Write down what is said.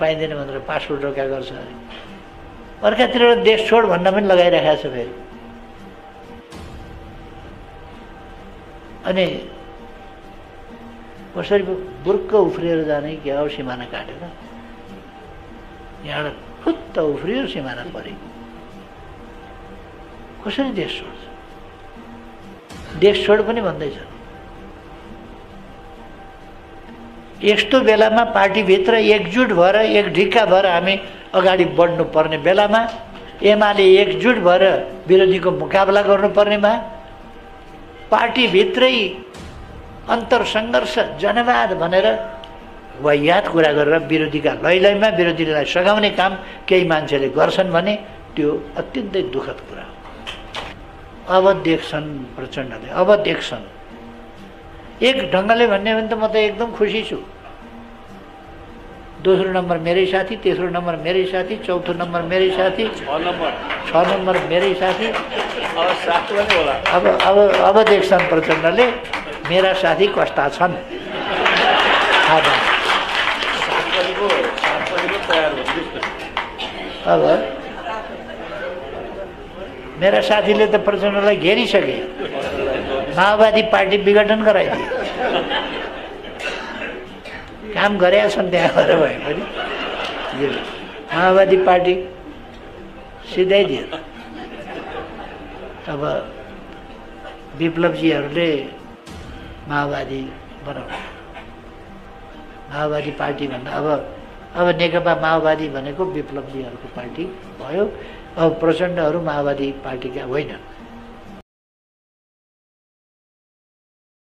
पाइँदैन भनेर पासपोर्ट रोका गर्छ अरे। अर्कातिर देश छोड भन्न पनि लगाइरहेको छ फेरि। अनि कसरी बुर्क उफ्रिएर जाने क्या हो सिमाना काटेर, यहाँबाट फुत्त उफ्रियो सिमाना पऱ्यो। कसरी देश छोड्छ? देश छोड पनि भन्दैछ। यस्तो बेलामा पार्टीभित्र एकजुट भएर एक ढिक्का भएर हामी अगाडि बढ्नुपर्ने बेलामा एमाले एकजुट भएर विरोधीको मुकाबला गर्नुपर्नेमा पार्टीभित्रै अन्तरसङ्घर्ष जनवाद भनेर वाहियात कुरा गरेर विरोधीका लैलैमा विरोधीलाई सघाउने काम केही मान्छेले गर्छन् भने त्यो अत्यन्तै दुःखद कुरा हो। अब देख्छन् प्रचण्डले, अब देख्छन्। एक ढङ्गले भन्ने भने त म त एकदम खुसी छु। दोस्रो नम्बर मेरै साथी, तेस्रो नम्बर मेरै साथी, चौथो नम्बर मेरै साथी, 6 नम्बर मेरै साथी। अब देख्छन् प्रचण्डले मेरा साथी कस्ता छन्। अब मेरा साथीले त प्रचण्डलाई घेरिसके, माओवादी पार्टी विघटन गराइदिए। काम गरेका छन् त्यहाँ गएर भए पनि माओवादी पार्टी सिधाइदियो। अब विप्लवजीहरूले माओवादी बनाउनु, माओवादी पार्टी भन्दा अब नेकपा माओवादी भनेको विप्लवजीहरूको पार्टी भयो। अब प्रचण्डहरू माओवादी पार्टीका होइनन्।